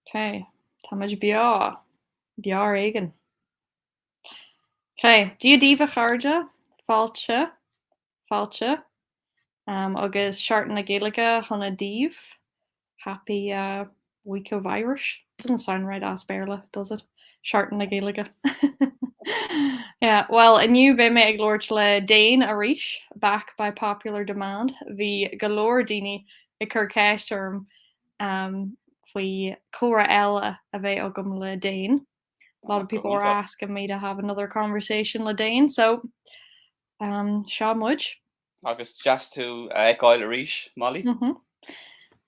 Ok, táimid beo. Beo ar éigean. Ok, Dia daoibh a chairde, fáilte, fáilte. Um, agus Seachtain na Gaeilge shona daoibh. Happy uh, week of Irish. Doesn't sound right as Béarla, does it? Seachtain na Gaeilge. yeah, well, inniu beidh mé ag labhairt le Dane arís, back by popular demand. Bhí go leor daoine ag cur ceist orm um, faoi comhrá eile a bheith agam le Dane. A lot of people were asking me to have another conversation le Dane, so um, seo muid. Agus deas tú a fheiceáil arís, Molly. Mm -hmm.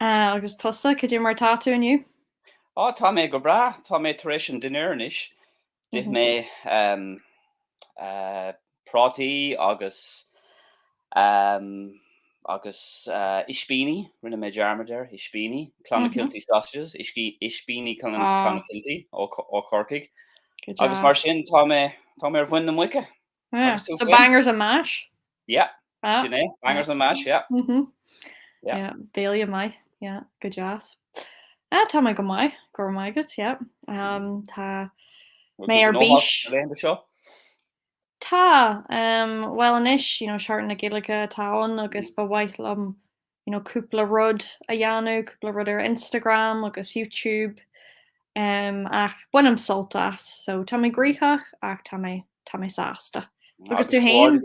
uh, agus tusa, cad é mar tá tú inniu? Á, tá mé go breá, tá mé tar éis an dinnéar anois. D'ith mé um, uh, prátaí agus um, agus uh, ispíní, rinne mé dearmad air, ispíní, Clonakilty mm -hmm. sausages, ispíní ah. Clonakilty ó, ó Corcaigh. Agus mar sin tá mé tá mé ar mhuin na muice. Yeah. So bangers and mash? Yeah. Ah. Sin é, bangers and mash, yeah. Mm -hmm. Yeah. yeah. Béile maith, yeah, go deas. Ah, tá mé go maith, go raibh maith agat, yeah. Um, tá mé ar bís. seo? Tá, um, well anois, you know, Seachtain na Gaeilge atá ann agus ba mhaith liom you know, cúpla rud a dhéanamh, cúpla rud ar Instagram agus YouTube, um, ach bainim sult as, so tá mé gnoitheach ach tá mé, tá mé sásta. Agus tú féin?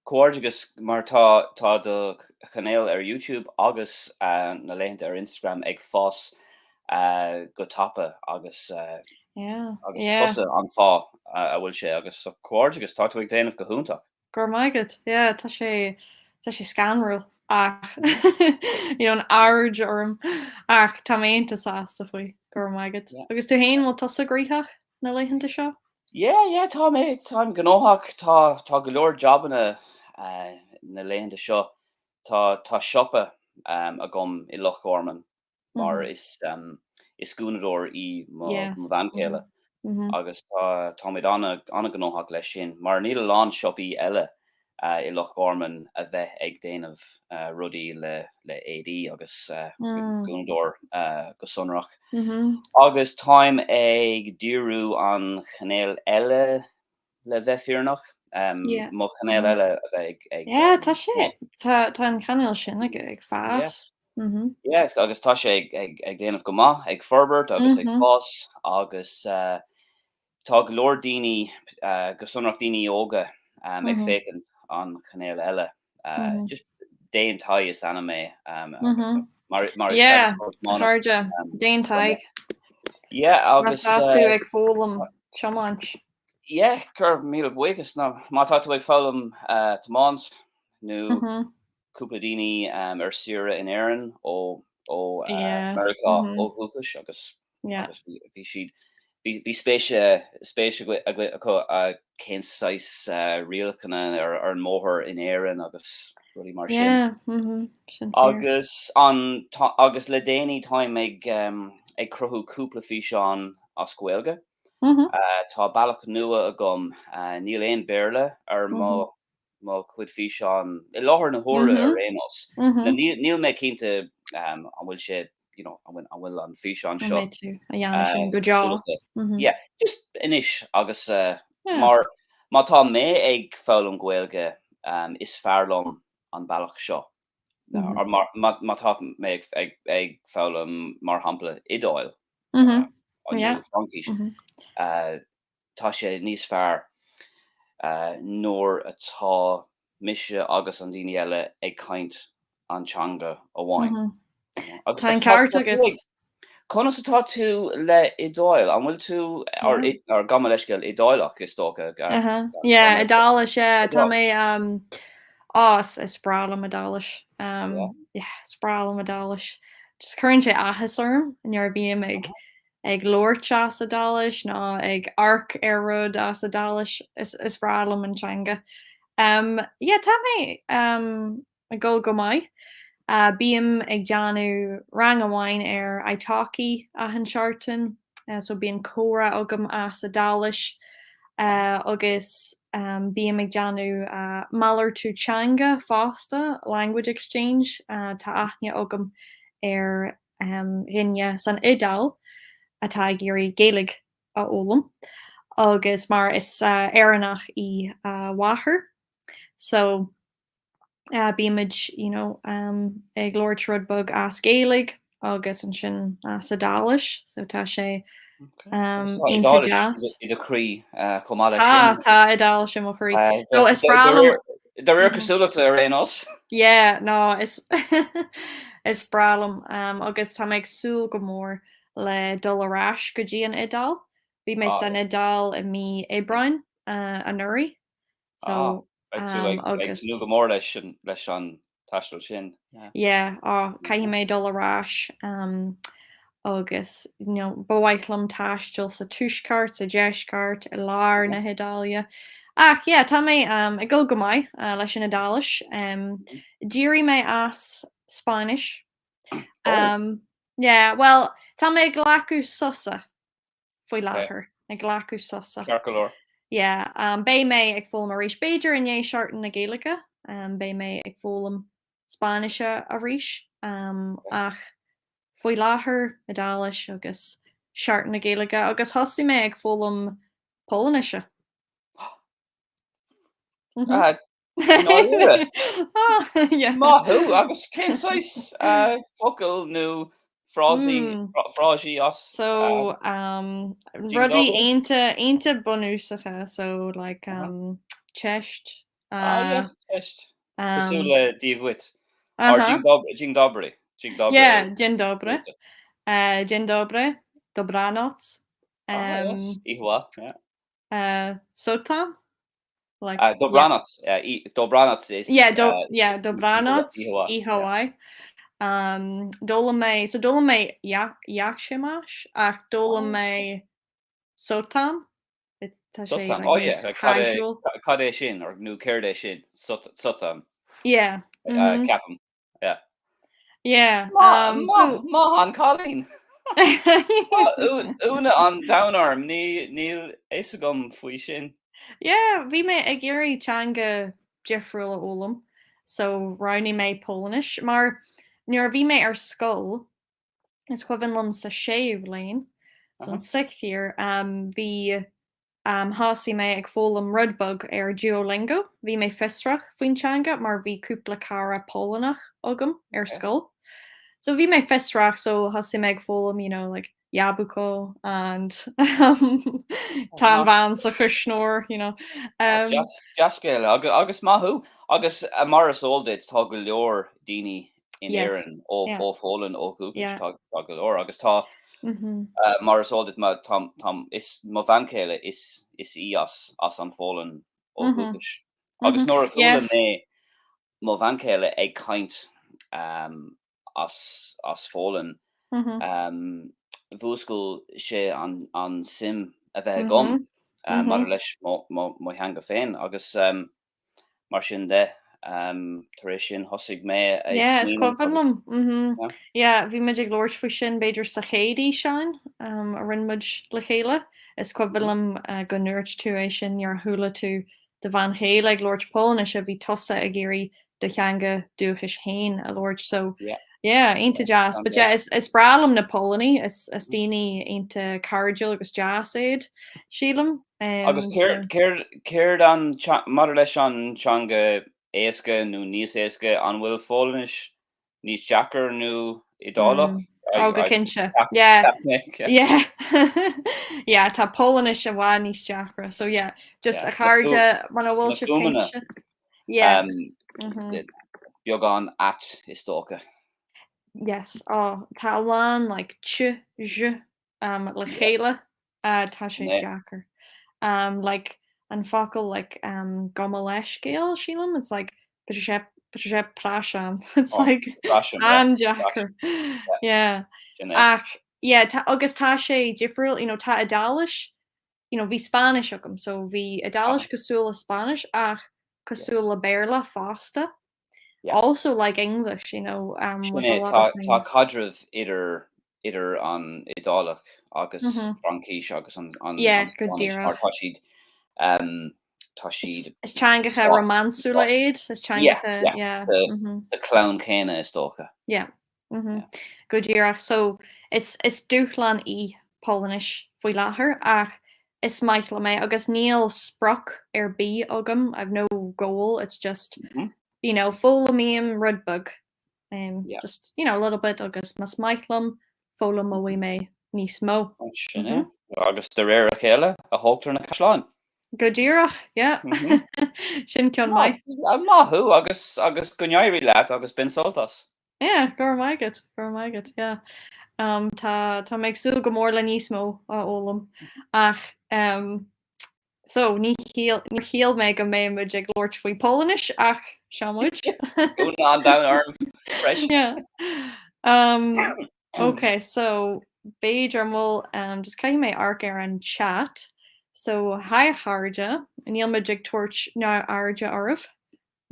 Comhghairdeas mar tá tá do chainéal ar YouTube agus uh, na laethanta ar Instagram ag fás uh, go tapa agus uh, yeah, agus yeah. tusa an fáth uh, a bhfuil sé agus so comhghairdeas tá tú ag déanamh go hiontach. Go raibh maith agat. Yeah, tá sé tá sé scanrúil ach you know, an aird orm ach tá mé iontach sásta faoi. Go raibh maith agat. Yeah. Agus tú féin, bhfuil tusa gnoitheach na laethanta seo? Yeah, yeah, tá mé táim gnóthach, tá tá go leor jabanna uh, na laethanta seo. Tá tá siopa um, agam i Loch Gorman mar Mhm. is um, is gúnadóir í mo Yes. mo bhean chéile Mhm. Mhm. agus tá táimid ana an-ghnóthach leis sin mar níl a lán siopaí eile uh, i Loch Gorman a bheith ag déanamh uh, rudaí le le éadaí agus uh, Mm. gúnadóir uh, go sonrach. Mhm. Agus táim ag díriú an chainéal eile le bheith fírinneach, um, Yeah. mo chainéal Mhm. eile a bheith ag ag Yeah, um, tá sé tá tá an cainéal sin ag ag yeah. fás. Mhm. Yes, agus tá sé ag ag ag déanamh go maith, ag forbairt agus ag Mhm. fás agus uh, tá go leor daoine uh, go sonrach daoine óga um, ag Mhm. féachaint an chainéal eile. Uh, Mhm. just Dane Tadhg is ainm é um, Mhm. mar mar is Yeah, teagascóir a tiomána chairde, um, Dane dom é. Tadhg. Yeah, Má agus tá tú uh, ag foghlaim tiomáint. yeah, cur míle buíochas ná má tá tú ag foghlaim uh, tiomáint nó Mhm. cúpla daoine um, ar saoire in Éirinn ó ó uh, Yeah. Meiriceá Mhm. ó dhúchas agus Yeah. agus bhí bhí siad bhí bhí spéis spéis acu acu uh, cén saghas uh, rialacha ar ar an mbóthar in Éirinn agus rudaí mar sin. Yeah. Mhm. Sin fíor. Agus an tá agus le déanaí táim ag um, ag cruthú cúpla físeán as Gaeilge. Mhm. Uh, tá bealach nua agam uh, níl aon Béarla ar Mhm. mo mo chuid físeán i láthair na huaire Mhm. ar aon nós. Na Mhm. níl níl mé cinnte um, an bhfuil sé you know, an bhfuil an bhfuil an físeán An seo mbeidh tú a dhéanamh uh, sin go cosúil deo. le Mhm. yeah, just anois agus uh, Yeah. mar má tá mé ag foghlaim Gaeilge um, is fearr liom an bealach seo. Mhm. Ar mar má má tá mé ag ag ag foghlaim mar shampla Iodáil Mhm. uh, Yeah. nó Fraincis Mhm. uh, tá sé níos fearr uh, nuair atá mise agus an daoine eile ag caint an teanga amháin. Mhm. Agus Tá an tá ceart tá tú agat. ag Conas atá tú le Iodáil? An bhfuil tú ar Yeah. ar gabh mo leithscéal Iodáileach is dócha Uh-huh. Yeah, Iodáilis, yeah. Tá Iodáil. mé um, á, is is breá liom Iodáilis. Yeah. Um, yeah, is breá liom Iodáilis. Just cuireann sé áthas orm nuair a bhím ag ag labhairt as Iodáilis nó ag amharc ar rud as Iodáilis. Is is breá liom an teanga. Um, yeah, tá mé um, ag dul go maith. Uh, bím ag déanamh rang amháin ar iTalki achan seachtain, uh, so bíonn comhrá agam as Iodáilis uh, agus um, bím ag déanamh uh, malartú teanga fosta, language exchange, uh, tá aithne agam ar um, dhuine san Iodáil. atá ag iarraidh Gaeilge a fhoghlaim agus mar is Éireannach í a mháthair so bímid you know ag labhairt rud beag as Gaeilge agus ansin as Iodáilis so tá sé iontach deas. I do chroí chomh maith leis sin. Tá, tá Iodáilis i mo chroí. So is breá liom. De réir cosúlachta ar aon nós. Yeah, no, is is breá liom agus tá mé ag súil go mór le dul ar ais go dtí an Iodáil. Bhí mé san Iodáil i mí Aibreáin anuraidh. So Beidh tú ag tnúth go mór leis leis an taisteal sin. Yeah, oh, caithfidh mé dul ar ais agus you know, ba mhaith liom taisteal sa tuaisceart, sa deisceart, i lár na hIodáile. Ach yeah, tá mé ag dul go maith leis an Iodáilis. D'éirigh mé as Spáinnis. Oh. Yeah, well, tá mé ag glacadh sosa. faoi láthair, ag glacadh sosa. Ceart go leor. Yeah, um, beidh mé ag foghlaim arís, b'fhéidir i ndiaidh Seachtain na Gaeilge, um, beidh mé ag foghlaim Spáinnise arís, um, ach faoi láthair, Iodáilis agus Seachtain na Gaeilge, agus thosaigh mé ag foghlaim Polainnise. Mm -hmm. Maith thú agus cén saghas focal nó frásaí frásaí as So um, rudaí iontach iontach bunúsacha so like um, cześć uh, ah, yes, cześć. Um, Cosúil le Dia dhuit. Or dzień dobry. Dzień dobry. Yeah, dzień dobry. Uh, dzień dobry. Dobranoc. Um, ah, yes. Oíche yeah. Uh, co tam? Like, uh, Dobranoc, yeah. Uh, Dobranoc is... Yeah, do, uh, yeah Dobranoc, oíche mhaith. Um, d'fhoghlaim mé, so d'fhoghlaim mé jak się masz, ach d'fhoghlaim oh. mé co tam. Tá sé like, oh, yeah. casual. Cad é sin, or nó céard é sin, co tam. Yeah. Mm -hmm. uh, ceapaim. Yeah. Yeah. Um, so, Maith an cailín. Ionadh an domhain orm, níl fhios agam faoi sin. Yeah, bhí mé ag iarraidh teanga difriúil a fhoghlaim, so roghnaigh mé Polainnis, mar nuair a bhí mé ar scoil, is cuimhin liom sa séú bliain, so an sixth year, um, bhí Thosaigh mé ag foghlaim rud beag ar Duolingo. Bhí mé fiosrach faoin teanga mar bhí cúpla cara Polannach agam ar scoil. So bhí mé fiosrach so thosaigh mé ag foghlaim you know like jabłko and tá an bhean sa chuisneoir you know. Dea-scéal agus maith thú. Agus mar is eol duit tá go leor daoine in Éirinn ó Pholainn ó dhúchas tá go leor agus tá mar is eol duit tá is mo bhean chéile is is í as as an Pholainn ó dhúchas agus nuair a chuala mé mo bhean chéile ag caint as as Pholainn mhúscail sé an an suim a bheith agam maidir leis mo mo theanga féin agus Mar sin de, tar éis sin thosaigh mé ag Yeah, is smaoineamh cuimhin liom. Mhm. Yeah. Yeah, bhí muid ag labhairt faoi sin b'fhéidir sa chéad fhíseán um, a rinne muid le chéile. Is cuimhin liom uh, go ndúirt tú é sin nuair a chuala tú do bhean chéile ag labhairt Polainnise, bhí tusa ag iarraidh do theanga dúchais féin a labhairt. So Yeah. yeah, iontach deas. But yeah, is, is breá liom na Polannaigh, is, is daoine iontach cairdiúil agus deas iad, sílim. Agus céard an, maidir leis an teanga éasca nó níos éasca, an bhfuil Pholainnis níos deacair nó Iodálach? Ó go cinnte. Yeah. Yeah. Yeah, tá Polainnis i bhfad níos deacra. So yeah, just a chairde, muna bhfuil sibh cinnte. Yes. Beagán ait is dócha. Yes, oh, tá a lán like ch, zh, um, le chéile. Uh, tá sé deacair. Um, like, an focal like, um, gabh mo leithscéal, sílim, it's like, przepraszam. It's oh, like an-deacair. Yeah. Ach, yeah, tá, agus tá sé difriúil, you know, tá Iodáilis, you know, bhí Spáinnis agam, so bhí Iodáilis cosúil le Spáinnis ach cosúil le Béarla fosta. Yeah. Also like English, you know, um, Sin with é, a lot tá, of tá things. caidreamh idir, idir an Iodálach agus Mhm. Fraincis agus an, an, Yeah, an go Spáinnis mar díreach. tá siad, um, tá Is, siad is teangacha sách, romansúla iad, is yeah, teangacha, yeah, yeah, sa, mhm. sa chlann chéanna is dócha. Yeah, mhm. Yeah. Go díreach. So, is, is dúshlán í. Polainnis faoi láthair ach is maith liom é agus níl sprioc ar bith agam, I've no goal, it's just you know foghlaimím rud beag just you know a little bit agus más maith liom foghlaimeoidh mé níos mó. Sin é. Agus de réir a chéile a thógtar na caisleáin. Go díreach, yeah. Sin ceann maith. Maith thú agus agus go n-éirí leat agus bain sult as. Yeah, go raibh maith agat, go raibh maith agat, yeah. Um, tá tá mé ag súil go mór le níos mó a fhoghlaim ach um, so ní shíl níor shíl mé go mbeidh muid ag labhairt faoi Polainnis ach seo muid. Ionadh an domhain orm freisin. Yeah. Um, ok, so b'fhéidir an bhfuil um, just caithfidh mé amharc ar an chat. So hi a chairde, níl muid ag tabhairt neamhairde oraibh.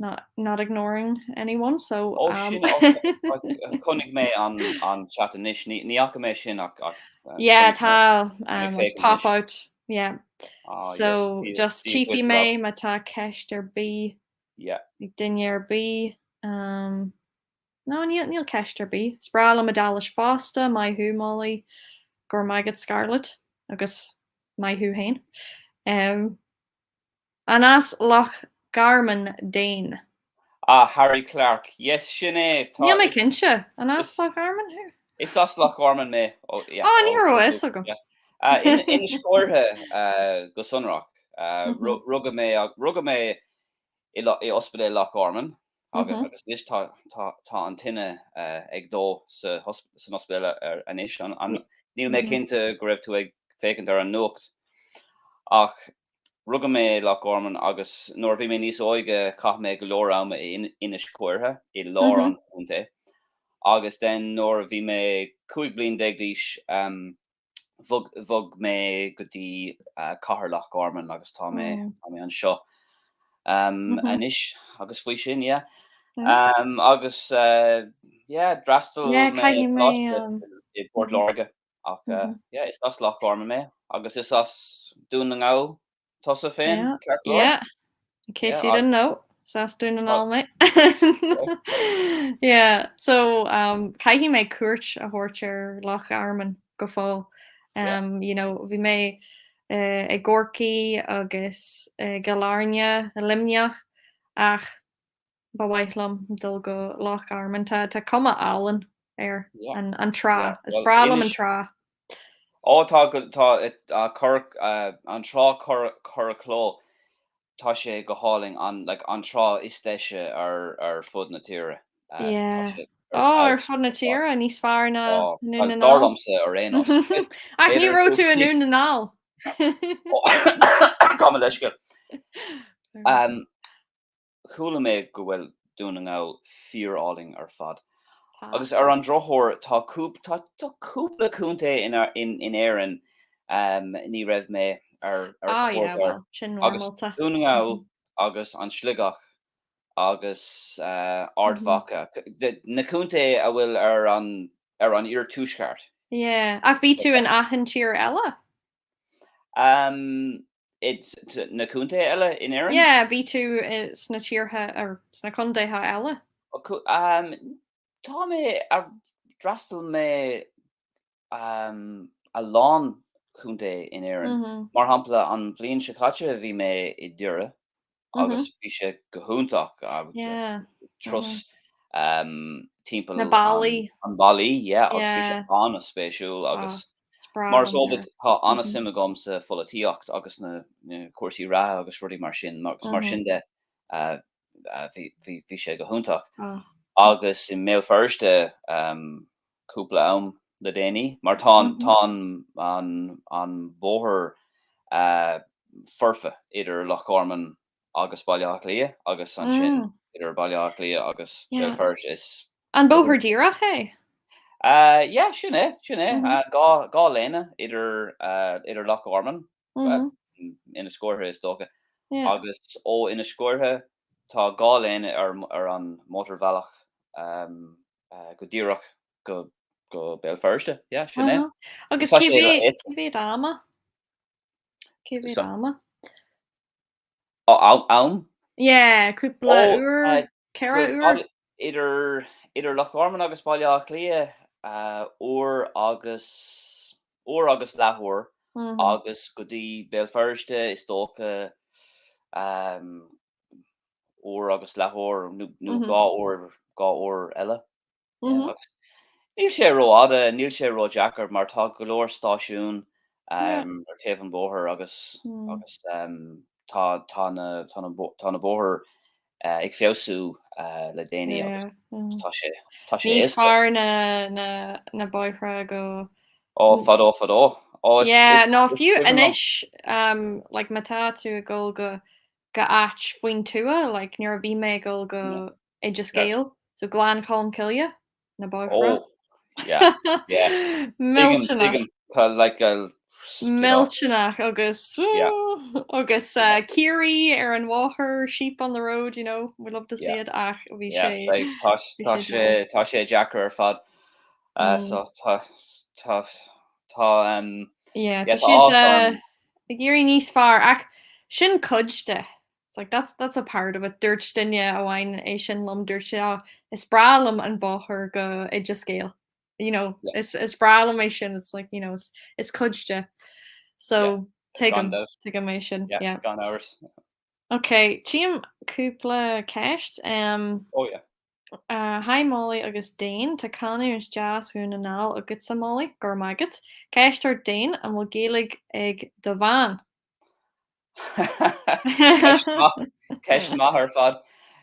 Not not ignoring anyone so Ó um sin ok chonaic mé an an chat anois ní ní fhaca mé sin ach ach Yeah chonaic mé tá tá mé ag um féachaint pop anois. out yeah Ah yeah so Dia just Dia tchífidh duit mé Rob. má tá ceist ar bith Yeah. ag duine ar bith um no níl níl ceist ar bith. Is breá liom Iodáilis fosta, maith thú Molly, go raibh maith agat Scarlett agus maith thú féin. Um An as Loch Garman Dane? Ah, Harry Clarke. Yes, sin é. Tá, Níl mé is, cinnte. An as is, Loch Garman thú? is as Loch Garman mé. Oh, yeah, Ah, ní ó, raibh ó a fhios dúchas, agam. yeah. Ah, in, Inis Córthaidh, ah, go sonrach. Ah, Mhm. ru- rugadh mé, rugadh mé i, Lo- i Ospidéal Loch Garman agus, Mhm. agus anois tá, tá, tá an tine ah, ag dó sa, hosp- san ospidéal ar, anois. An, an, níl mé Mhm. cinnte go raibh tú ag féachaint ar an nuacht ach Rugadh mé i Loch Garman agus nuair a bhí mé níos óige chaith mé go leor ama i Inis Córthaidh i lár an chontae agus then nuair a bhí mé 15 bliain d'aois bhog bhog mé go dtí cathair Loch Garman agus tá mé tá mé anseo anois agus faoi sin yeah. Agus yeah d'fhreastail mé coláiste i bPort Láirge. Ach yeah, is as Loch Garman mé agus is as Dún na nGall tusa féin, Yeah, ceart go leor? yeah. In case Yeah, you didn't know, is as Dún na tá nGall mé. Yeah, so um, caithfidh mé cuairt a thabhairt ar Loch Garman go fóill. yeah. Um, you know, bhí mé uh, i gCorcaigh agus i gCill Airne, i Luimneach, ach Ba mhaith liom dul go Loch Garman. Tá tá cuma álainn air, Yeah. an an trá. Yeah. Is Well, breá liom an Inis trá. Ó tá go tá uh, cur uh, an trá Cor Curracloe tá sé go hálainn an like an trá is deise ar ar fud na tíre. Uh, tá Yeah. sé ar Ó, ar fheabhas fud na ar fad. tíre, níos fearr ná Ó, i nDún na dar nGall. liomsa ar aon nós. Ach ní B'fhéidir raibh tú i cúpla nDún na nGall. Gabh mo leithscéal. Um, Chuala mé go bhfuil Dún na nGall fíor-álainn ar fad. Tá. Agus ar an drochuair tá cúp, tá, tá cúpla contae in, in, in Éirinn um, ní raibh mé ar, ar Ah, yeah, cuairt air. well, sin Agus normálta. Dún na Ngall agus an Sligeach agus uh, Ard Mhacha, na contae a bhfuil ar an, ar an iarthuaisceart. Yeah, ach bhí tú in achan tír eile? Um, na contae eile in Éirinn? Yeah, bhí tú sna tíortha or sna contaetha eile? Tá mé, d'fhreastail mé a lán contae in Éirinn. Mar shampla, an bhliain seo caite bhí mé i Doire agus bhí sé go hiontach turas timpeall Na ballaí. an ballaí, yeah, agus bhí sé an-spéisiúil agus Mar is eol duit, tá an-suim agam sa pholaitíocht agus na cúrsaí reatha agus rudaí mar sin, agus mar sin de, bhí sé go hiontach. Agus i mBéal Feirste cúpla am le déanaí, mar tá an bóthar foirfe idir Loch Garman agus Baile Átha Cliath agus ansin idir Baile Átha Cliath agus Béal Feirste is. An bóthar díreach é? Yeah, sin é, sin é. 2 léine idir idir Loch Garman, Inis Córthaidh is dócha, agus ó Inis Córthaidh tá 2 léine ar ar an mótarbhealach go díreach go go Béal Feirste. Yeah, sin é. Agus cé mhéad ama? Cé mhéad ama? Am? Yeah, cúpla uair, 4 uair? Idir idir Loch Garman agus Baile Átha Cliath, uair agus. uair agus leathuair agus go dtí Béal Feirste is dócha uair agus leathuair nó 2 uair, 2 uair eile. Agus níl sé rófhada, níl sé ródheacair mar tá go leor stáisiún ar taobh an bhóthair agus agus tá tá na tá na tá na bóthair ag feabhsú le déanaí agus tá sé tá sé Níos fearr na na na bóithre go Ó fadó fadó. Ó is Yeah, is nó is fiú cuimhin liom. anois like má tá tú ag dul go go áit faoin tuath, like nuair a bhí mé ag dul go Oideas Gael, so Gleann Cholm Cille, na bóithre. Oh, yeah, yeah. Millteanach. Tuigim, tuigim, like, you know. Millteanach agus Yeah. agus uh, caoirigh ar an bhóthar, sheep on the road, you know, we love to see Yeah. it ach bhí Yeah, sé like, tá bhí tá sé sé tá sé deacair ar fad. Uh, Mm. so tá tá tá um, Yeah, yeah, tá tá siad áth uh, orm. ag éirí níos fearr ach sin cuid de. It's like that's that's a part of it. Dúirt duine amháin é sin liom, dúirt sé ah, is breá liom an bóthar go Oideas Gael. You know, Yeah. is is breá liom é sin. It's like, you know, is is cuid de. So Gan tuigim, dabht. tuigim é sin. Yeah, Yeah. gan amhras. Ok, tchím cúpla ceist. Um, Oh yeah. Uh, hi Molly agus Dane, tá canúint deas Dhún na nGall agatsa Molly, go raibh maith agat. Ceist ort Dane, an bhfuil Gaeilge ag do bhean? Ceist maith, ceist maith ar fad.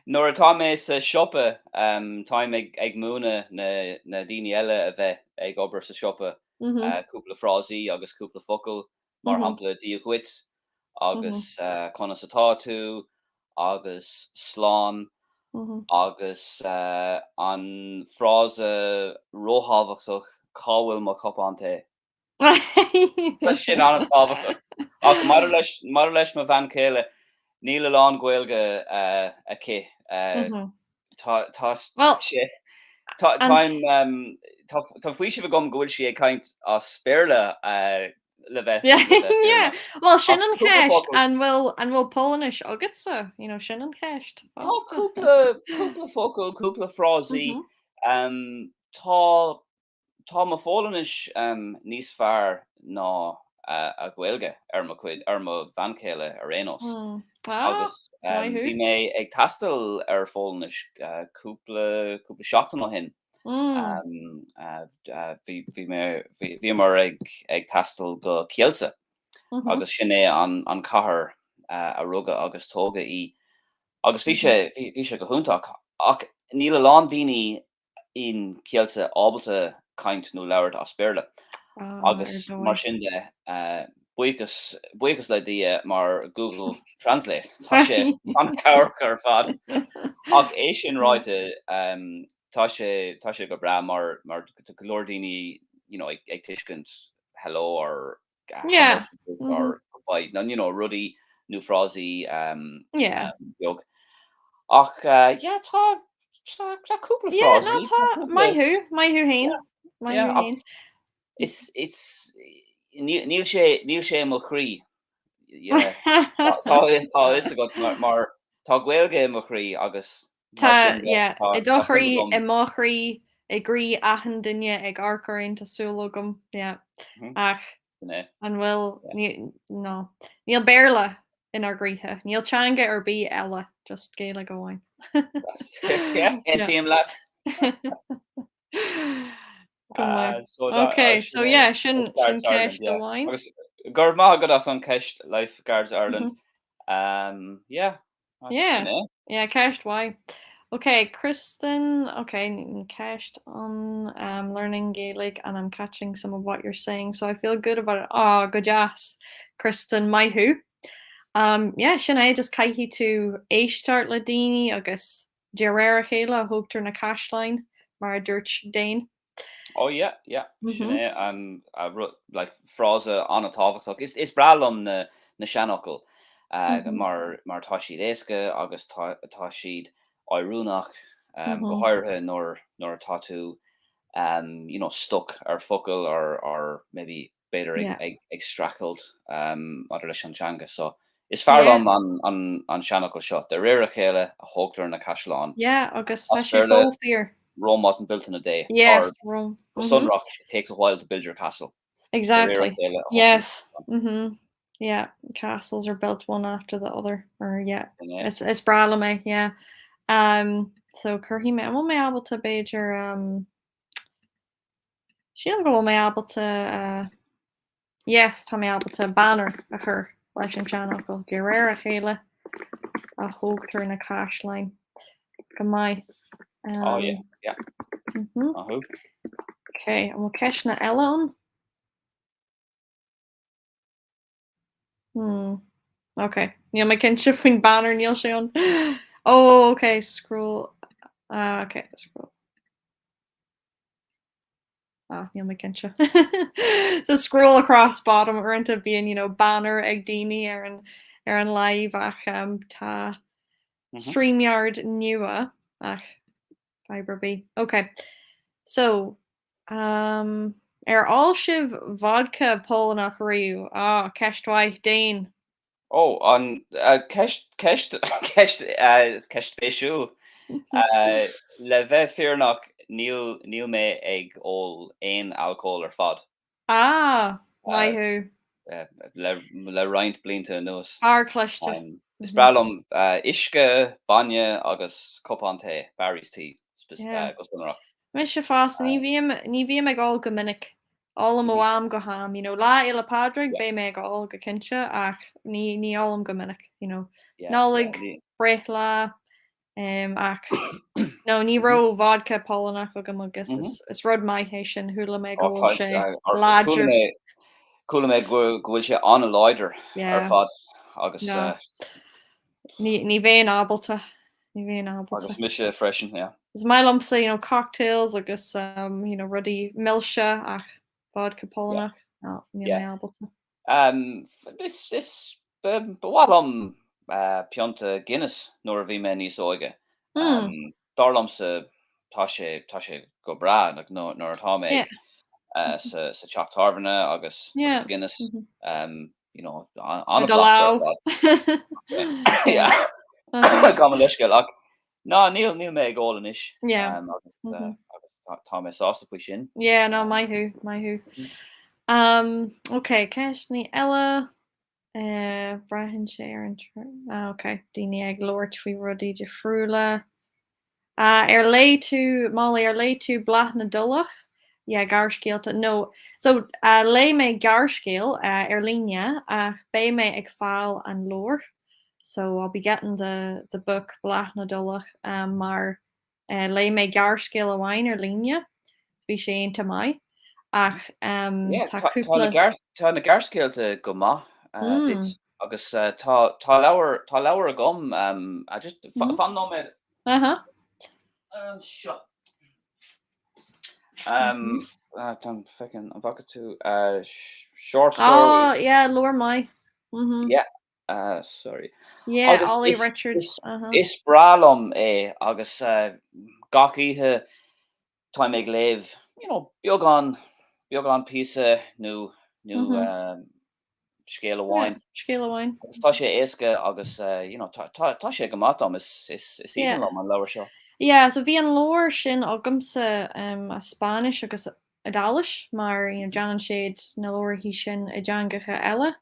Nuair atá mé sa siopa, táim ag ag múineadh na na daoine eile a bheith ag obair sa siopa cúpla frásaí agus cúpla focal, mar shampla Dia dhuit agus conas atá tú agus slán agus an frása róthábhachtach cá bhfuil mo chupán tae? Tá sin an-tábhachtach. Ach maidir leis, maidir leis mo bhean chéile, níl a lán Gaeilge aici. Tá, tá, Well, sé, tá, táim, tá, tá faoiseamh agam go bhfuil sí ag caint as Béarla le bheith, le bheith Yeah. fírinneach. Well, sin Ach an cúpla cheist. focal. An bhfuil, an bhfuil Polainnis agatsa? You know, sin an cheist Tá fosta. cúpla, cúpla focal, cúpla frásaí. Tá Tá mo Pholainnis níos fearr ná a Gaeilge ar mo chuid, ar mo bhean chéile ar aon nós. Agus bhí mé ag taisteal ar Pholainnis cúpla, cúpla seachtain ó shin. Bhí, bhí mé, bhíomar ag, ag taisteal go Kielce agus sin é an, an cathair a rugadh agus tógadh í. Agus bhí sé, bhí sé go hiontach. Ach níl a lán daoine in Kielce ábalta caint nó labhairt as Béarla agus mar sin de, buíochas, buíochas le Dia mar Google Translate, tá sé an-chabhrach ar fad. Ach é sin ráite, tá sé, tá sé go breá mar, mar tá go leor daoine, you know, ag, ag tuiscint hello or Yeah. or goodbye, nó, you know, rudaí nó frásaí Yeah. beag. Ach yeah, tá tá tá cúpla Yeah, no, frásaí, tá, cúpla maith thú, maith thú féin, maith Yeah, thú ach féin. It's it's níl níl sé níl sé i mo chroí. Yeah. Tá tá tá a fhios agat mar mar tá Gaeilge i mo chroí agus mar Tá, sin de yeah, tá i do tá suim chroí, agam. i mo chroí, i gcroí achan duine ag amharc orainn, tá súil agam, yeah. Ach Sin é. an bhfuil, Yeah. ní, no, níl Béarla inár gcroíthe, níl teanga ar bith eile, just Gaeilge amháin. Yeah, aontaím leat. Go maith. So that, Ok, so sin é yeah, sin, sin Lifeguards Ireland, ceist yeah. amháin. Agus go raibh maith agat as an ceist, Lifeguards Ireland. Um, yeah, Yeah, sin é. yeah, ceist mhaith. Ok, Kristen, ok, ceist on um, learning Gaelic and I'm catching some of what you're saying, so I feel good about it. Ah, go deas, Kristen, maith thú. Um, yeah, sin é, just caithfidh tú éisteacht le daoine agus de réir a chéile a thógtar na caisleáin, mar a dúirt Dane. Oh yeah, yeah, sin é an rud, like, frása an-tábhachtach. Is, is breá liom na, na seanfhocail mar, mar tá siad éasca agus tá, tá siad oiriúnach, go háirithe nuair, nuair atá tú, you know, stuck ar focal or, or maybe b'fhéidir ag, ag, ag streachailt maidir leis an teanga. So is fearr liom an, an, an seanfhocal seo, de réir a chéile a thógtar na caisleáin. Yeah, agus tá sé chomh fíor. Rome wasn't built in a day. Yes, or Rome. Go sonrach, it takes a while to build your castle. Exactly. Yes. Mm-hmm. Yeah, castles are built one after the other or yeah. Is, is breá liom é, yeah. Um, so cuirfidh mé, an bhfuil mé ábalta b'fhéidir um, sílim go bhfuil mé ábalta uh, yes, tá mé ábalta banner a chur leis an seanfhocal de réir a chéile a thógtar na caisleáin. Go maith. Um, oh yeah, yeah. Mm -hmm. Uh -huh. Okay, an bhfuil ceisteanna eile ann? Hmm. Ok. Níl mé cinnte faoin banner, níl sé ann. Oh, ok, scroll. Ah, ok, scroll. Ah, níl mé cinnte. So scroll across bottom uaireanta bíonn, you know, banner ag daoine ar an ar an live ach um, tá Mhm. StreamYard nua ach fadhb ar bith. Ok. So, um, ar ól sibh vodka Polannach riamh? Ah, ceist mhaith, Dane. Ó, an ceist, ceist, ceist, ceist spéisiúil. Le bheith fírinneach, níl, níl mé ag ól aon alcól ar fad. Ah, maith thú. Le, le roinnt blianta anuas. Fear cliste. Is breá liom uisce, bainne agus cupán tae, Barry's tea, go sonrach. Mise fosta, ní bhím, ní bhím ag ól go minic. Ólaim ó am go ham, you know, Lá Fhéile Pádraig beidh mé ag ól go cinnte ach ní ní ólaim go minic, you know. Nollaig, breithlá, um, ach no ní raibh vodka Polannach agam agus is, is rud maith é sin, chuala mé go bhfuil sé láidir. Chuala mé go bhfuil sé an-láidir ar fad agus No. Ní ní bheinn ábalta, ní bheinn ábalta. Agus mise freisin, yeah. Is maith liomsa, you know, cocktails agus um, you know, rudaí milse ach vodka Polannach, no, níl mé ábalta. Um, is, is, ba mhaith liom uh, pionta Guinness nuair a bhí mé níos óige. Mm. Um, dar liomsa tá sé, tá sé go breá like, nuair atá mé yeah. uh, sa, sa teach tábhairne agus, yeah. agus Guinness. Mm -hmm. um, you know, an-bhlasta ar fad. Yeah. Gabh mo leithscéal ach ná níl níl mé ag ól anois Yeah. um, agus uh, mm-hmm. agus tá, tá mé sásta faoi sin. Yeah, no, maith thú, maith thú. Mm-hmm. Um, ok, ceisteanna eile. Uh, braitheann sé ar an ah, ok, daoine ag labhairt faoi rudaí difriúla. Ah, ar léigh tú, Molly, ar léigh tú Bláth na dTulach? Yeah, gearrscéalta. No. So, ah, léigh mé gearrscéal ah, ar líne ach beidh mé ag fáil an leabhar. So, I'll be getting the, the book Bláth na dTulach um, mar eh, léigh mé gearrscéal amháin ar líne. Bhí sé iontach maith. Ach um, Yeah, tá tá, tá na cúpla... gearr, tá na gearrscéalta go maith uh, duit. Mm. Agus uh, tá, tá leabhar, tá leabhar agam um, uh, just Mm -hmm. fan nóiméad. Aha. Anseo. Um, uh, tá feiceann an bhfaca tú uh, short story. Oh, yeah, leabhar maith. Mm-hmm. Yeah, uh, sorry. Yeah, Agus Olly is, Richards. is, Uh-huh. is breá liom é agus uh, gach oíche táim ag léamh, you know, beagán, beagán píosa nó, nó Mm-hmm. uh, scéal Yeah, amháin. scéal amháin. Agus tá sé éasca agus uh, you know, tá, tá, tá sé go maith dom, is, is, is aoibhinn Yeah. liom an leabhar seo. Yeah, so bhí an leabhar sin agamsa um, as Spáinnis agus Iodáilis mar you know, déanann siad na leabharthaí sin i dteangacha eile.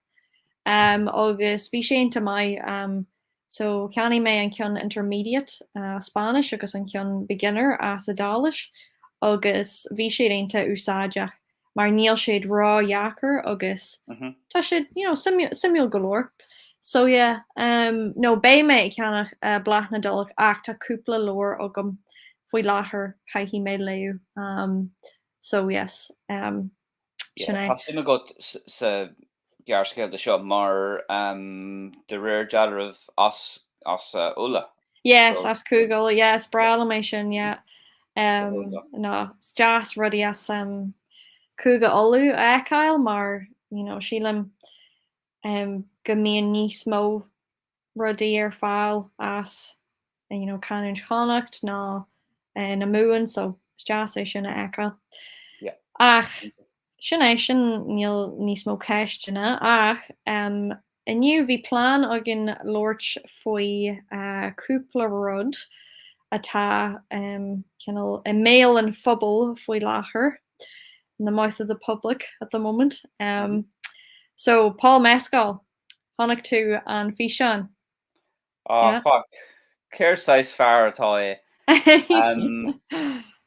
Um, agus bhí sé iontach maith. Um, so cheannaigh mé an ceann intermediate uh, Spáinnis agus an ceann beginner as Iodáilis agus bhí siad iontach úsáideach mar níl siad ró-dheacair agus tá siad you know, suimiúil go leor. So yeah, um, no, beidh mé ag ceannach uh, Bláth na dTulach ach tá cúpla leabhar agam faoi láthair caithfidh mé léamh. Um, so yes, um, sin Yeah, é. tá suim agat sa ghearrscéalta seo mar um, de réir dealraimh as as uh, Uladh. Yes, So as Cúige Uladh, yes, breá liom é sin, yeah. so Um, no, is deas rudaí as um, Cúige Uladh a fheiceáil mar, you know, sílim um, go mbíonn níos mó rudaí ar fáil as you know, canúint Chonnacht ná eh, na Mumhan, so is deas é sin a fheiceáil. Yeah. Ach sin é sin níl níos mó ceisteanna ach um, inniu bhí plean againn labhairt faoi uh, cúpla rud atá um, cineál i mbéal an phobail faoi láthair. in the mouth of the public at the moment. Um, so Paul Mescal, chonaic tú an físeán? Oh, yeah. fuck. Céard saghas fear atá é? Um,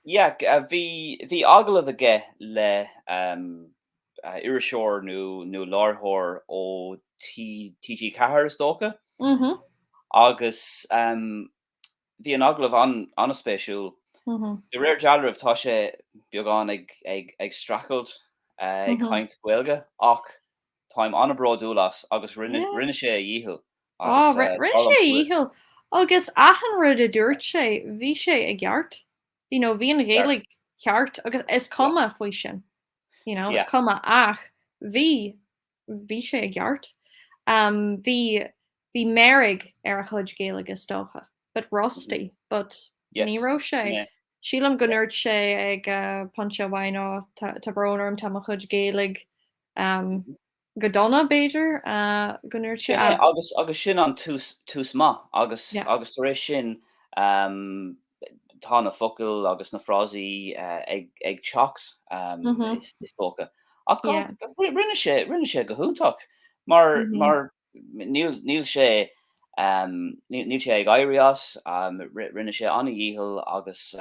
yeah, bhí, bhí agallamh aige le um, iriseoir nó, nó láithreoir ó T, TG4 is dócha. Mm -hmm. Agus um, Bhí an agallamh an-spéisiúil. De réir dealraimh tá sé beagán ag streachailt ag caint Gaeilge ach táim an-bhródúil as agus rinne sé a dhícheall. Á, rinne sé a dhícheall agus achan rud a dúirt sé, bhí sé i gceart. You know, bhí an Ghaeilge ceart agus is cuma faoi sin. You know, is cuma ach bhí bhí sé i gceart. Bhí, bhí meirg ar a chuid Gaeilge is dócha, bit rusty, but ní raibh sé, sílim go ndúirt sé ag pointe amháin ó tá brón orm, tá mo chuid Gaeilge go dona b'fhéidir, go ndúirt sé. Agus, agus sin an tús, tús maith agus, agus tar éis sin tá na focail agus na frásaí ag teacht is dócha. Ach rinne sé, rinne sé go hiontach mar, mar níl, níl sé, níl sé ag éirí as, rinne sé an-dhícheall agus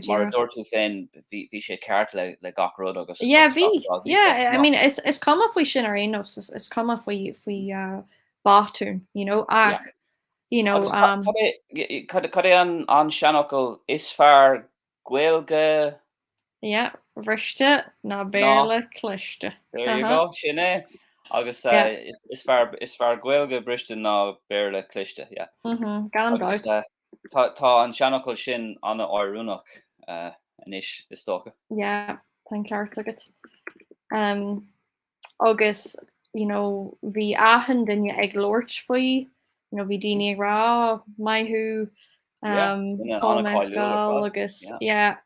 mar a dúirt tú féin, bhí sé ceart le, le gach rud agus. Yeah, bhí, yeah, I mean, is, is cuma faoi sin ar aon nós, is, is cuma faoi, faoi botún, you know, ach you know. Agus cad é, cad é an an seanfhocal is fearr Gaeilge? Yeah, bhriste ná Béarla cliste. There you go, sin é. Agus is fearr is fearr Gaeilge briste ná Béarla cliste, yeah. Gan dabht. Tá tá an seanfhocal sin an-oiriúnach anois, is dócha. Yeah, tá an ceart agat. Um, agus you know bhí achan duine ag labhairt faoi, you know bhí daoine ag rá oh maith thú um, Paul Mescal agus yeah.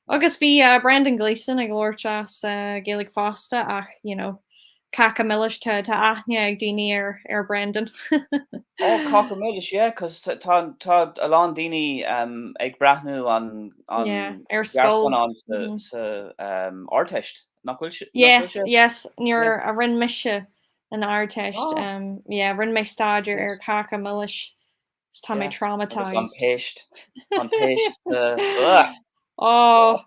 Agus bhí uh, Brendan Gleeson ag labhairt as uh, Gaeilge fosta ach you know cáca milis tá tá aithne ag daoine ar ar Brendan. Oh cáca milis yeah, cos tá tá a lán daoine um, ag breathnú an an yeah, ar scoil sa, mm -hmm. sa um, Ardteist. Nach bhfuil sé? Yes, yes, nuair a rinne mise an Ardteist, um, yeah, rinne mé staidéar ar cáca milis, tá mé traumatized. An péist, an péist. Oh,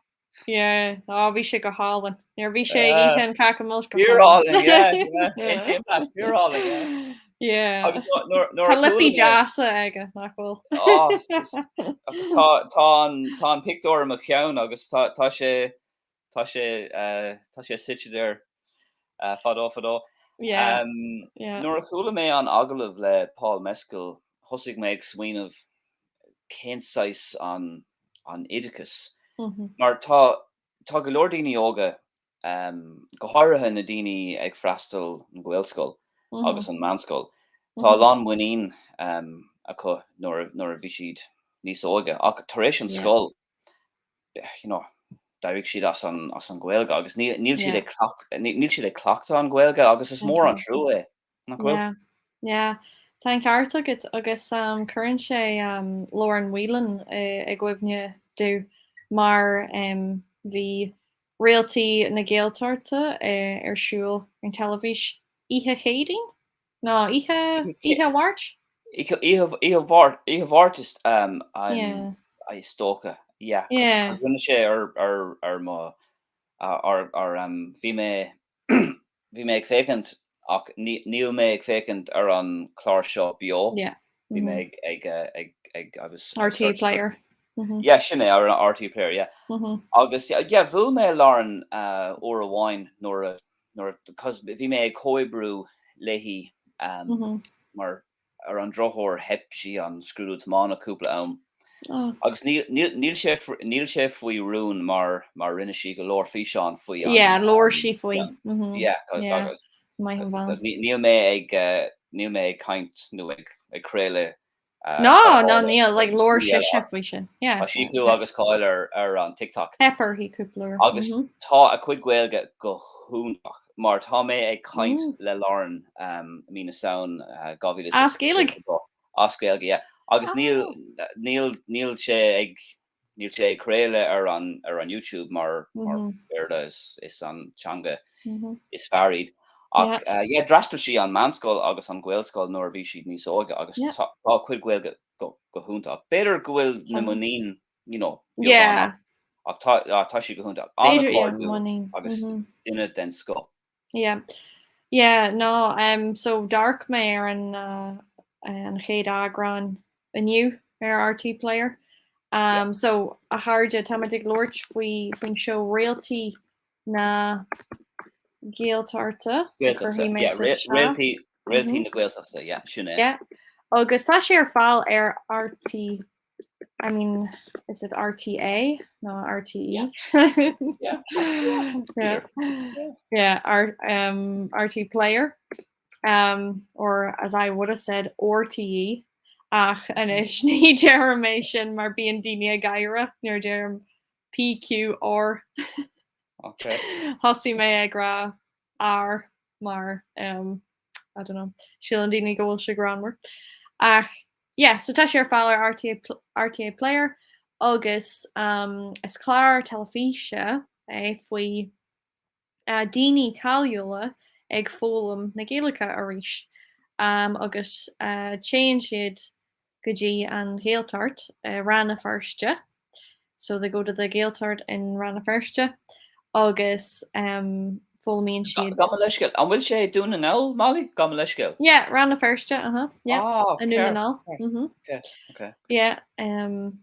yeah, oh, bhí sé go hálainn. Nuair bhí sé ag ithe an cáca milis go hálainn. Yeah, yeah, fíorálainn, yeah. Yeah. Agus Tá lipí deasa aige, nach bhfuil? Oh, agus tá tá an tá an pictiúr i mo cheann agus tá tá sé Tá sé tá sé suite there fadó fadó. Yeah. Yeah. Nuair a chuala mé an agallamh le Paul Mescal thosaigh mé ag smaoineamh cén saghas an an oideachas. Mar tá tá go leor daoine óga go háirithe na daoine ag freastal an Ghaelscoil agus an meánscoil, tá a lán muinín acu nuair nuair a bhí siad níos óige ach tar éis an scoil you know, d'éirigh siad as an, as an Ghaeilge agus níl, níl siad ag cleacht, níl siad ag cleachtadh an Ghaeilge agus is mór an trua é, nach bhfuil? Yeah, yeah. Tá an ceart agat agus um, cuireann sé um, Lauren Whelan i, i gcuimhne domh mar um, bhí Réaltaí na Gaeltachta uh, ar siúl ar an teilifís oíche Chéadaoin? Ná oíche, oíche Mháirt? Oíche, oíche Mháirt, oíche Mháirt is, um, is dócha, yeah. Yeah. Cos rinne sé ar, ar, ar mo, ar, ar, um, bhí mé, bhí mé ag féachaint ach ní, níl mé ag féachaint ar an chlár seo beo. Yeah. Bhí mé ag, ag, ag, ag, I was RTÉ Player. Yeah, sin é, ar an RTÉ Player, yeah. Agus, yeah, bhuail mé Lauren, uh, uair amháin nuair a, nuair cos bhí mé ag comhoibriú léi mar ar an drochuair theip sí an scrúdú tiomána cúpla am agus níl níl sé níl sé faoi rún mar mar rinne sí go leor físeán faoi an Yeah, labhair sí faoi. Yeah, agus níl mé ag níl mé ag caint nó ag ag craoladh Ná, ná níl, like labhair sise faoi sin. Yeah. Tá sí clú agus cáil ar ar an TikTok. Theip uirthi cúpla uair. Agus tá a cuid Gaeilge go hiontach mar tá mé ag caint le Lauren mí na Samhna 2000 As Gaeilge? As Gaeilge, yeah. Agus níl níl níl sé ag. Níl sé ag craoladh ar an ar an YouTube mar mar Béarla is is an teanga is fearr iad. Ach yeah d'fhreastail sí an meánscoil agus an Ghaelscoil nuair a bhí siad níos óige agus tá a cuid Gaeilge go go hiontach. B'fhéidir go bhfuil na muinín you know beagán ach tá tá sí go hiontach. An-chairdiúil agus duine den scoth. Yeah. Yeah, no, um, so d'amharc mé ar an, uh, an chéad eagrán inniu ar RTÉ Player. Um, so, a chairde, táimid ag labhairt faoi, faoin seó Réaltaí na Gaeltachta. So cuirfidh mé sa chat. Réaltaí, Réaltaí na Gaeltachta, yeah, sin é. Yeah. Agus tá sé ar fáil ar RTÉ I mean, is it RTÉ? No, RTE. Yeah. Yeah. Yeah. Yeah, R, um, RTÉ Player. Um, or as I would have said, RTE. Ach anois ní deirim é sin mar bíonn daoine ag gáire nuair a deirim PQR. Okay. Thosaigh mé ag rá R mar um, I don't know, síleann daoine go bhfuil sé greannmhar. Ach yeah, so tá sé ar fáil ar RTÉ, RTÉ Player agus um, is clár teilifíse é faoi uh, daoine cáiliúla ag foghlaim na Gaeilge arís um, agus uh, téann siad go dtí an Ghaeltacht i Rann na Feirste, so they go to the Gaeltacht in Rann na Feirste agus um, foghlaimíonn siad. Gabh mo leithscéal. An bhfuil sé i Dún na nGall, Molly? Gabh mo leithscéal. Yeah, Rann na Feirste, uh -huh. Yeah, ah, i Dún na nGall. Mm -hmm. Okay, okay. Yeah, um,